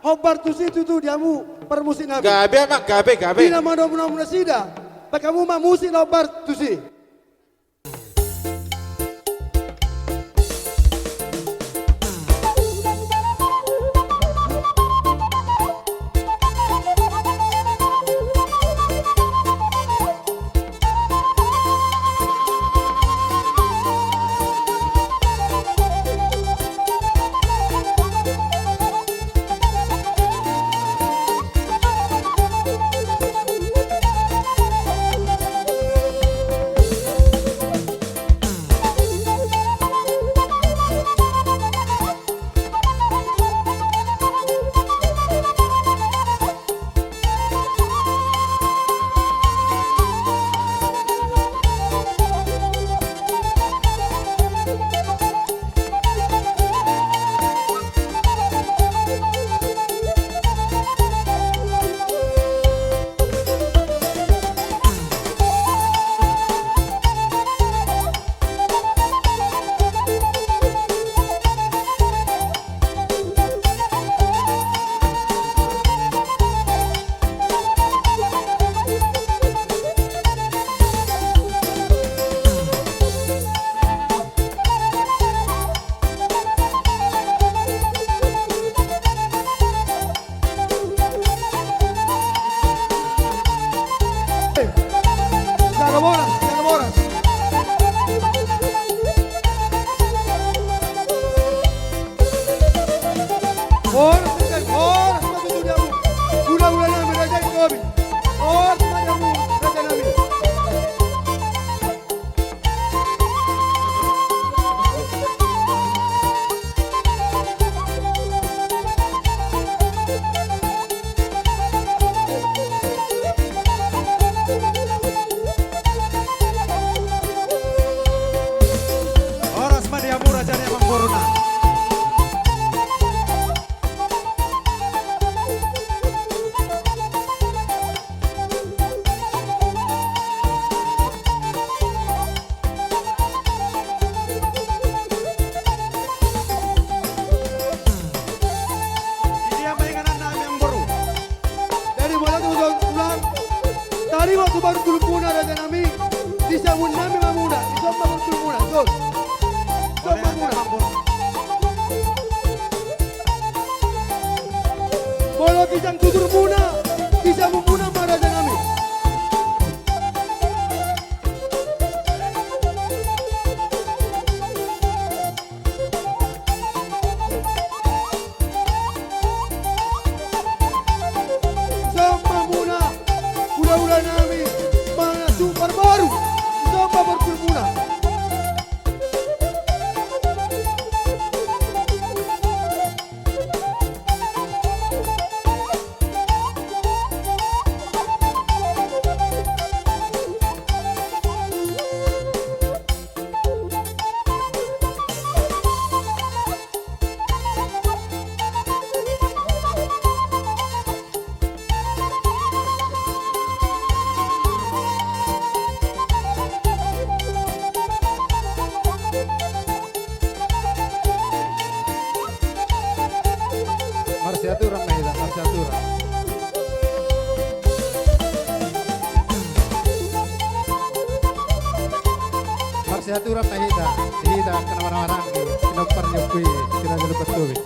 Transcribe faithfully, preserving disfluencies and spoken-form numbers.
Hombar tusi tutu di hamu parmusik nami. Gabe, Amang, gabe, gabe. Di na manomu-nomu nasida, bahen hamu ma musik na hombar tusi. Horas ma di hamu, horas ma tutu di hamu. Hulahula nami, raja ni hami. Horas ma di hamu, raja nami. Horas ma di hamu raja ni amangboruna. Dia ma inganan nami amangboru. Jadi molo tung ulang, tarima tu parpulmuna raja nami. Di siamun nami ma muna, dison ma parpulmuna, dison. Dison ma muna. Molo ginjang tuturmuna, di siamunmuna ma raja nami. Dison ma muna, hulahula nami, manang na tung parboru, dison ma parpulmuna. Marsiaturan ma hita, marsiaturan. Marsiaturan ma hita, hita angka na marhahamaranggi, pinompar ni ompu i, si Raja Lumban Tobing.